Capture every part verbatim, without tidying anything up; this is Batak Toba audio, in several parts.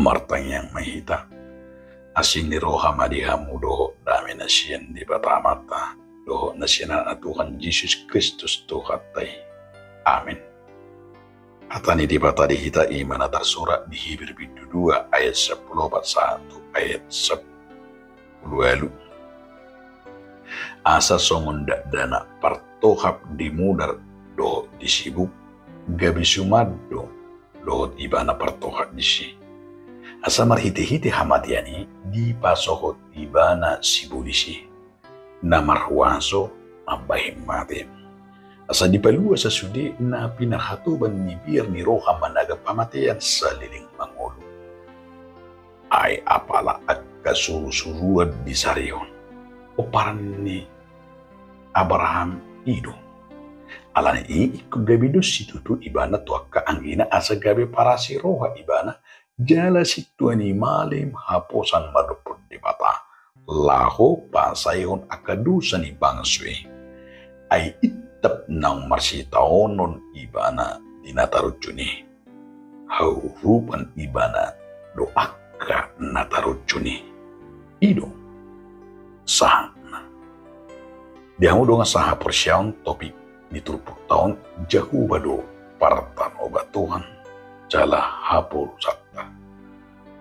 Martangiang ma hita. Asi ni roha ma di hamu dohot dame na sian Debata Amanta dohot na sian Anakna Tuhan Jesus Kristus Tuhanta i. Amen. Hata ni Debata di hita i ma na tarsurat di Heber bindu dua ayat sampulu opat sahat tu ayat sampulu ualu. Asa songon dakdanak partohap di mudar dohot di sibuk, gabe suman do dohot ibana partohap disi. Asa marhitehite hamatean i dipasohot ibana sibolis i, na marhuaso mambahen mate. Asa dipalua sasude na pinarhatoban ni biar ni roha managap hamatean saleleng mangolu. Ai apala angka surusuruan disarihon, pomparan ni Abraham i do. Alani i ingkon gabe dos situtu ibana tu angka anggina asa gabe parasi roha ibana, jala sintua ni malim haposan mandophon Debata laho pasaehon angka dosa ni bangso i. Ai intap naung marsitaonon ibana di na tarunjun i, haurupan ibana do angka na tarunjun i. I do sahatna. Di hamu dongan sahaporseaon, topik ni turpukta on, Jahowa do partanobatuhan jala haporusanta.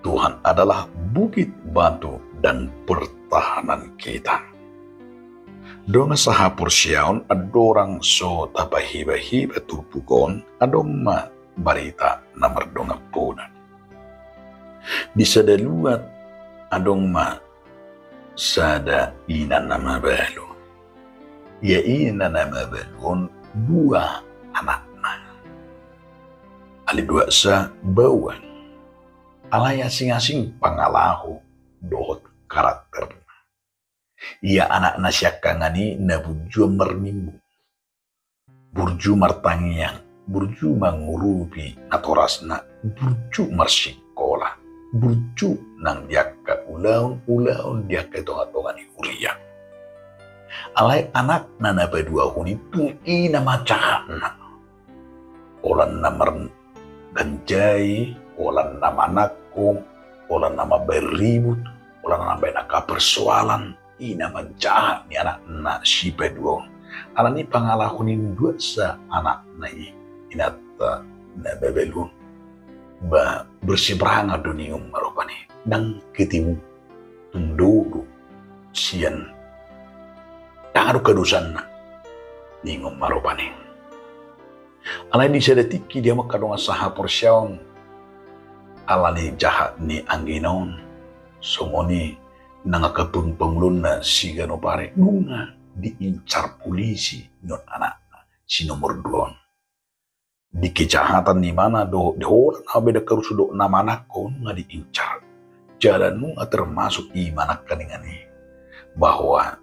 Tuhan adalah bukit, batu, dan pertahanan kita. Dongan sahaporseaon, andorang so tapahibahibahon turpuk on, adong ma barita na mardongan poda. Di sada luat adong ma sada ina na mabalu. Ia ina na mabalu on dua anakna. Alai duansa bauan. Alai asing-asing pangalaho dohot karakterna. Ia anakna siangkangan i na burju marminggu, burju martangiang, burju mangurupi natorasna, burju marsikola, burju nang di angka ulaon-ulaon di angka tonga-tonga ni huria. Alai anakna na paduahon i tu i na manjahatna. Holan na marganjai, holan na manangko, holan na mambahen ribut, holan na mambahen angka persoalan, i na manjahat ni anakna sipaduahon. Alani pangalaho ni duansa anakna i, inanta na mabalu on, ba berseberangan do ningon ma rupani, ndang ketemu, tung dao do sian tangan do hadosanna ningon ma rupani. Alai di sada tingki di hamu angka dongan sahaporseaon, alani jahat ni anggina on, songon i nang angka pangulonna siganup ari nunga diincar polisi non anakna si nomor dua on. Di kejahatan ni ibana dohot di holan na mambahen angka rusuh dohot na manangko nunga diincar. Jala nunga termasuk i manangkaningan i bahwa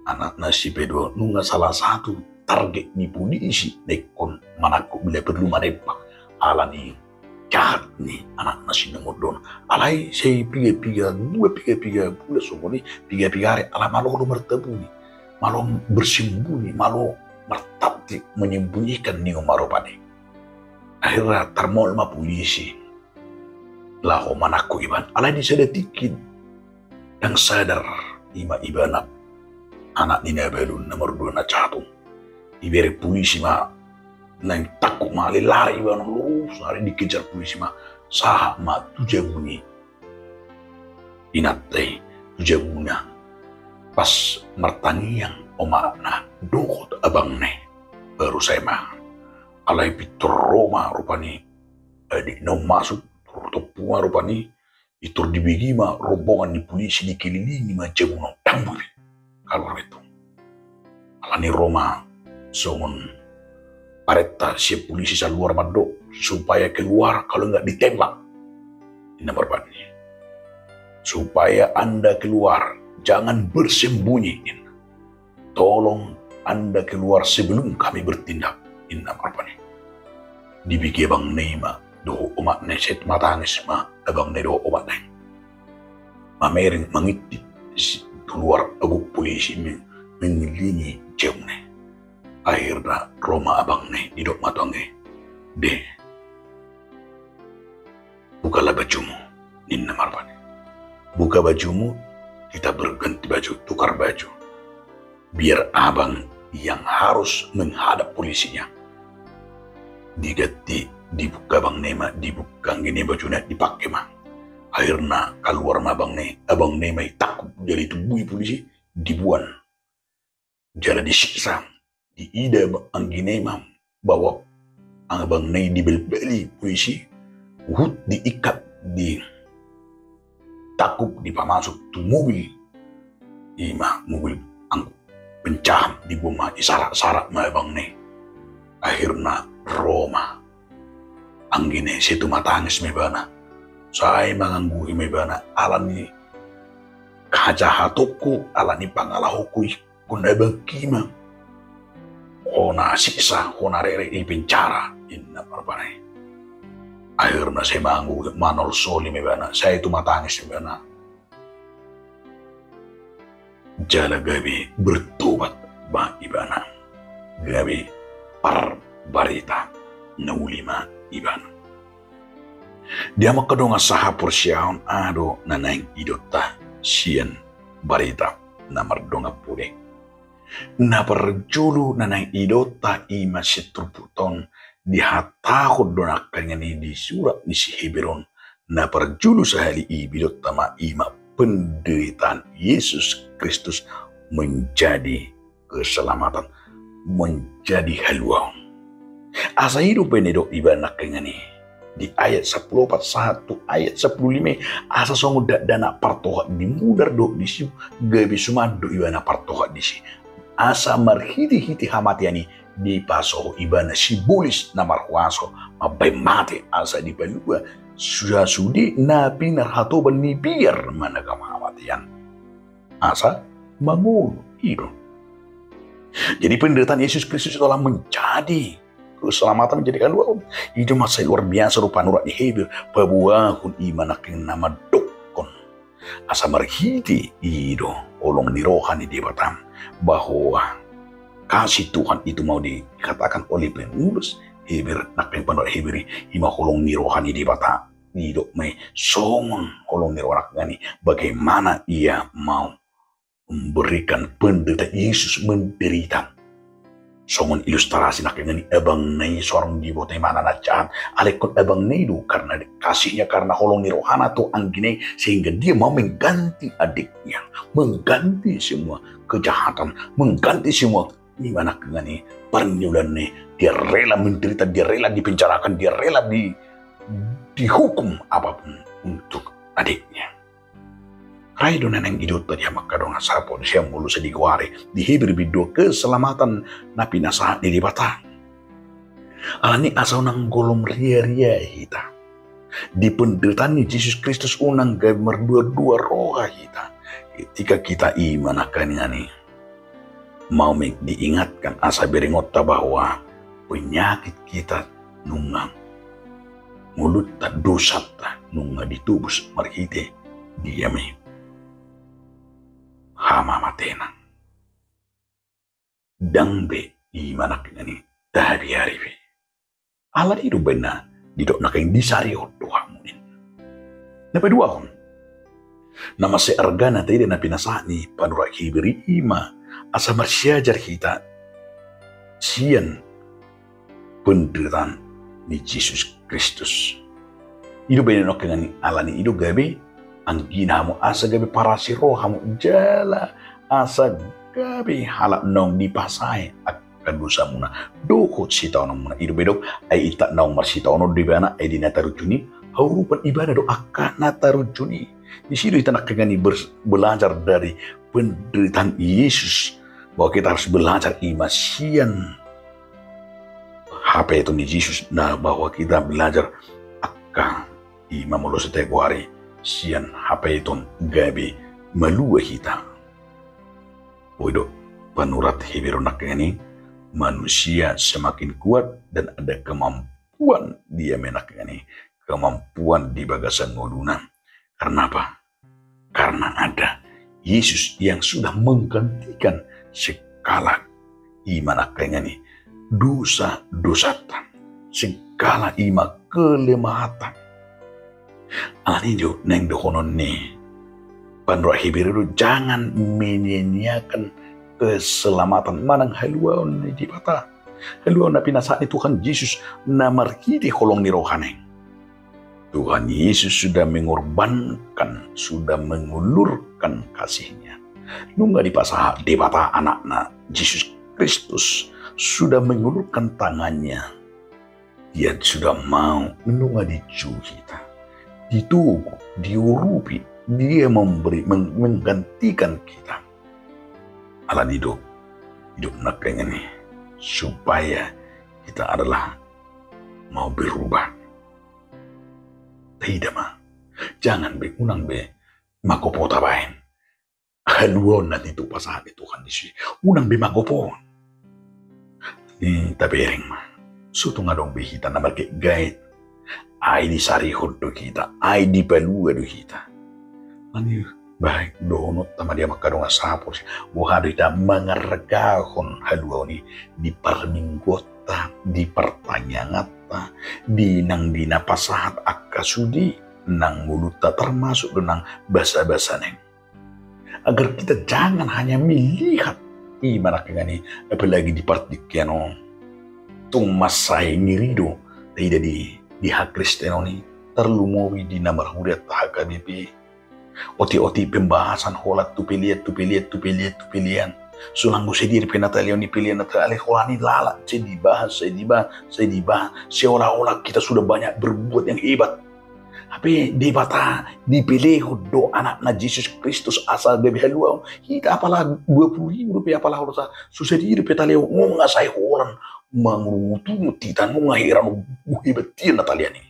anakna sipaduahon nunga salah satu target ni polisi na ingkon manangkok bila perlu manembak. Alani jahat ni anakna si nomor dua on. Alai sai piga-piga bulan, piga-piga bulan songon i, piga-piga ari, ala malo do martabuni, malo bersembunyi, malo martaktik menyembunyikan ningon ma rupani. Akhirna tarmaol ma polisi laho manangkok ibana. Alai di sada tingki ndang sadar i ma ibana, anak ni na mabalu on, nomor dua na jahat on. Dibereng polisi ma, naeng tangkok ma, alai lari ibana, lurus lari, dikejar polisi ma, sahat ma tu jabu ni inanta i, tu jabuna. Pas martangiang omakna dohot abangna i, baru sae ma. Alai pintor ro ma rupani adikna on masuk, tor tompu ma rupani, pintor dibege ma rombongan ni polisi, dikelilingi ma jabuna on, ndang boi be kaluar be tu. Alani ro ma songon parenta sian polisi, saluar mandok supaya keluar, kalau enggak ditembak, ninna ma rupani. Supaya Anda keluar, jangan bersembunyi, ninna. Tolong Anda keluar sebelum kami bertindak, ninna ma rupani. Dibege abangna i ma dohot omakna i, sai matangis ma abangna i dohot omakna i. Mamereng, mangintip si, tu luar agung polisi meng-, mengelilingi jabuna i. Akhirna ro ma abangna i, didok ma tu anggi, "De, bukalah bajumu." Buka bajumu, kita berganti baju, tukar baju. Biar abang yang harus menghadap polisinya. Diganti, dibuka abang na i ma, dibuka anggi na i bajuna, dipake ma. Akhirna kaluar ma abang na i, abang na i ma ditangkup jala ditubui polisi, diboan. Jala disiksa, diida anggi na i ma bahwa abang na i dibalbali polisi, huhut diikat, ditangkup, dipamasuk tu mobil. I ma mobil angkut pencaham, diboan ma, disarak-sarak ma abang na i. Akhirna ro ma anggi na i, sai tumatangis ma ibana. Sai mangangguhi ma ibana, ala ni hajahatonku, ala ni pangalahonku i, ingkon abangki ma hona siksa, hona rere, dipenjara, inna ma ibana i. Akhirna sai mangangguhi, manolsoli ma ibana, sai tumatangis ma ibana. Jala gabe bertobat ma ibana, gabe parbarita na uli ma ibana. Di hamu angka dongan sahaporseaon, aha do na naeng idaonta sian barita na mardongan pudi? Na parjolo na naeng idaonta i ma sian turpukta on, dihatahon do nangkaningan i di surat ni si Heber on, na parjolo sahali i idaonta ma i ma penderitaan Yesus Kristus menjadi keselamatan, menjadi haluaon. Asa i do umbahen didok ibana nangkaningan i di ayat sampulu opat sahat tu ayat sampulu lima i, asa songon dakdanak partohap dimudar dohot disi, gabe suman do ibana partohap disi. Asa marhitehite hamatean i dipasohot ibana sibolis na marhuaso mambahen mate, asa dipalua sude na pinarhatoban ni biar managam hamatean. Asa mangolu, i do. Jadi penderitaan Yesus Kristus telah menjadi keselamatan, menjadi haluaon. I do ma sai luar biasa do panurat ni Heber paboahon i ma nangkin na mandokkon. Asa marhite i do holong ni roha ni Debata bahwa kasih Tuhan itu mau dikatakan oleh penulis Heber, nangkin panurat Heber i, i ma holong ni roha ni Debata. Didok ma i songon holong ni roha nangkin i, bagaimana ia mau memberikan penderitaan, Yesus menderita. Songon ilustrasi nangkin i, abang na i so adong diboto ibana na jahat, alai ingkon abang na i do karena kasihnya, karena holong ni rohana tu anggina i, sehingga dia mau mengganti adiknya, mengganti semua kejahatan, mengganti semua, i ma nangkin i, parniulaan na i. Dia rela menderita, dia rela dipenjarakan, dia rela di, dihukum apapun untuk adiknya. Ra i do na naeng idaonta di hamu angka dongan sahaporseaon molo sai digoari di Heber bindu dua keselamatan na pinasahat ni Debata. Alani asa unang golom riaria hita di penderitaan ni Jesus Kristus, unang gabe mardua-dua roha hita ketika kita i ma nangkaningan i mau me-, diingatkan asa berengonta bahwa penyakit kita nunga, ngolunta, dosanta nunga ditobus marhite dia ma i hamamatena. Ndang be i ma nangkiningan i tabiari be. Alani i do umbahen na didok nangkin i disarihon do hamu ninna. Na paduahon, na mansai argana taida na pinasahat ni panurat Heber i, i ma asa marsiajar hita sian penderitaan ni Jesus Kristus. I do umbahen na nangkiningan i, alani i do gabe anggina hamu, asa gabe parasi roha hamu jala asa gabe halak naung dipasae angka dosamuna dohot sitaononmuna. I do umbahen didok, ai inta naung marsitaonon do ibana, ai di na tarujung i haurupan ibana do angka na tarujung i. Disi do hita nangkiningan i ber-, belajar dari penderitaan Yesus, bahwa kita harus belajar i ma sian hapeton ni Jesus, na bahwa kita belajar angka i ma molo sai tagoari sian hapeton gabe malua hita. Boi do panurat Heber on nangkiningan i, manusia semakin kuat dan ada kemampuan dia ma i nangkiningan i, kemampuan di bagasan ngoluna. Karena apa? Karena ada Yesus yang sudah menggantikan segala i ma nangkiningan i dosa-dosanta, segala i ma kelemahanta. Alani i do naeng dohonon ni Panurat Heber do, jangan menyia-nyiakan keselamatan manang haluaon ni Debata, haluaon na pinasahat ni Tuhan Jesus na marhite holong ni rohana i. Tuhan Yesus sudah mengorbankan, sudah mengulurkan kasih-Nya. Nunga dipasahat Debata Anakna, Jesus Kristus, sudah mengulurkan tangan-Nya. Dia sudah mau, nunga dijou hita, ditogu, diurupi. Dia memberi, meng-, menggantikan kita. Ala ni do hidup nangkiningan i, supaya kita adalah mau berubah. Taida ma, jangan be, unang be magopo tabaen haluaon na titi pasahat ni Tuhan Jesus i. Unang be magopo. Ni tabereng ma, so tung adong be hita na margaitgait. Ai disarihon do hita, ai dipalua do hita. Ani, baik dohononta ma di hamu angka dongan saporseaon, boha do hita mangargahon haluaon i di parmingguonta, di partangianganta, di nang di na pasahat angka sude nang ngolunta, termasuk do nang basa-basa na i. Agar kita jangan hanya melihat, i ma nangkiningan i, apalagi di partingkian on. Tung mansai ngeri do taida di, di hakristenon i, tarlumobi di na marhuria tu H K B P. Otik-otik pembahasan holan tu pelean, tu pelean, tu pelean, tu pelean. So nanggo sadia dope na talehon ni pelean, na talehon ni holan i, lalap sai dibahas, sai dibahas, sai dibahas. Seolah-olah kita sudah banyak berbuat yang hebat. Hape Debata dipelehon do Anakna Jesus Kristus asa gabe haluaon. Hita apala dua puluh ribu dope, apala holan sa, so sadia dope talehon, nunga sai holan mangurupi hita, nunga heran, hebat dia na talehon i.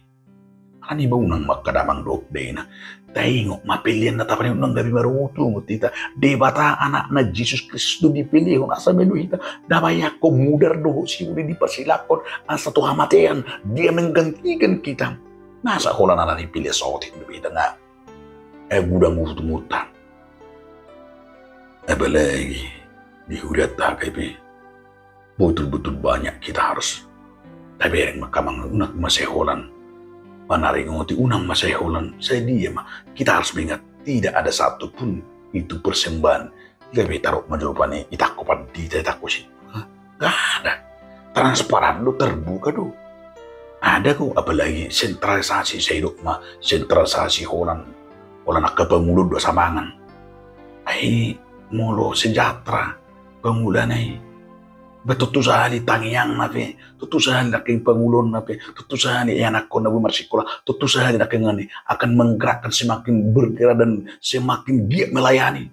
Ani ba unang ma angka damang dohot dainang, taingot ma pelean na tapaneon nunga gabe marungutungut hita. Debata Anakna Jesus Kristus dipelehon asa malua hita. Ndang baen angka mudar dohot siuli diparsilangkon asa tu hamatean. Dia menggantikan kita. Nasa holan ala ni pelean saotik dope hita nga, eh, gudang utungutan. Apalagi di hurianta H K B P. Betul-betul banyak kita harus tabereng ma angka amang, unang ma sai holan manaringoti, unang ma sai holan, sadia ma. Kita harus mengingat, tidak ada satu pun itu persembahan gabe taruh ma jolo, pane itangko pandita, itangko si, hah? Nggak ada. Transparan do, terbuka do. Ada kok, apalagi sentralisasi, sai dok ma sentralisasi holan, holan angka pangulon do asa mangan. Ai molo sejahtera pangulana i, ba tontu sahali tangiangna pe, tontu sahali nangkin pangulonna pe, tontu sahali ianakkonna boi marsikola, tontu sahali nangkiningan i akan menggerakkan, semakin bergerak dan semakin giat melayani.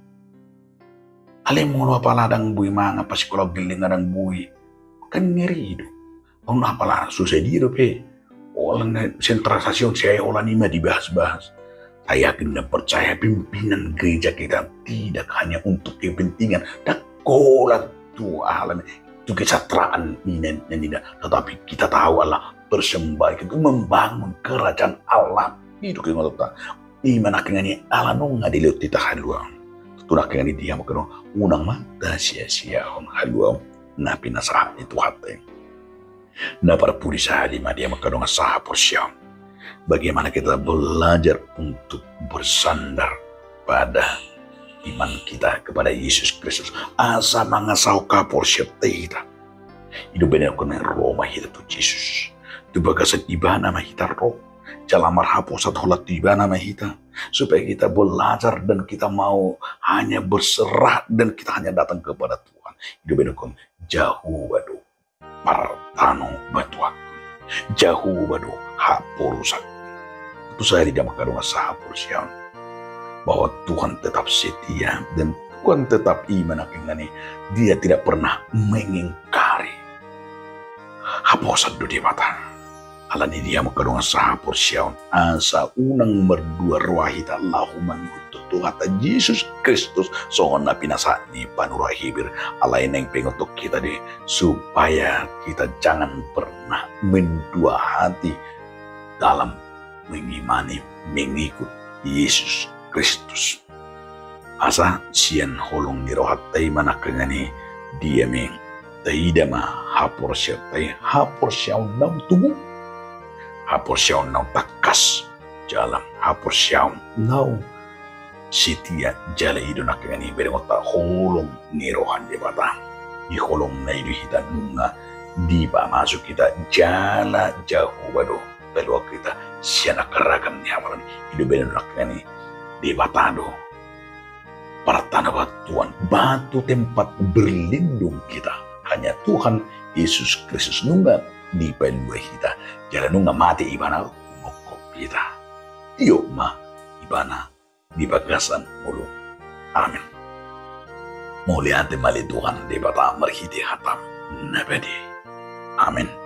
Alai molo apala ndang boi mangan, pasikola geleng ndang boi, kan ngeri do. On apala so sadia dope holan sentralisasi on, sai holan i ma dibahas-bahas. Saya yakin dan percaya pimpinan gereja kita tidak hanya untuk kepentingan, ndang holan tu alam, tu kesejahteraan ni na, na ninna, tetapi kita tahu adalah persembahan itu membangun kerajaan Allah. I do keingotonta. I ma nangkiningan i, ala nunga dilehon hita haluaon. Tontu nangkiningan i di hamu angka dongan, unang ma tasia-siahon haluaon na pinasahat ni Tuhanta i. Na parpudi sahali ma di hamu angka dongan sahaporseaon, bagaimana kita belajar untuk bersandar pada iman kita kepada Yesus Kristus, asa mangasahon haporseaonta i hita. I do umbahen ro ma hita tu Jesus, tu bagasan Ibana ma hita ro, jala marhaposan holan tu Ibana ma hita, supaya kita belajar dan kita mau hanya berserah dan kita hanya datang kepada Tuhan. I do umbahen Jahowa do partanobatuan, Jahowa do haporusan. Tontu sahali di hamu angka dongan sahaporseaon, bahwa Tuhan tetap setia dan Tuhan tetap, i ma nangkiningan i, Dia tidak pernah mengingkari. Haposan do Debata. Alani i di hamu angka dongan sahaporseaon, asa unang mardua roha hita laho mangihut tu Tuhanta Jesus Kristus songon na pinasahat ni panurat Heber. Alai naeng paingothon hita do i, supaya kita jangan pernah mendua hati dalam mengimani, mengikut Yesus Kristus. Asa sian holong ni rohanta i ma nangkiningan i, dia ma taida ma haporseaonta i, haporseaon naung tubu, haporseaon naung tangkas, jala haporseaon naung setia jala i do nangkiningan i berengonta holong ni roha ni Debata. Di holongna i do hita nunga dipamasuk hita jala Jahowa do paluahon hita sian angka ragam ni hamaolon i. I do berengon nangkiningan i, Debata do partanabatuan, batu tempat berlindung kita. Hanya Tuhan Yesus Kristus nunga dipalua hita jala nunga mate ibana manggokhon hita. Tio ma ibana di bagasan ngolu. Amen. Mauliate ma ale Tuhan Debata marhite hataM na badia i. Amen.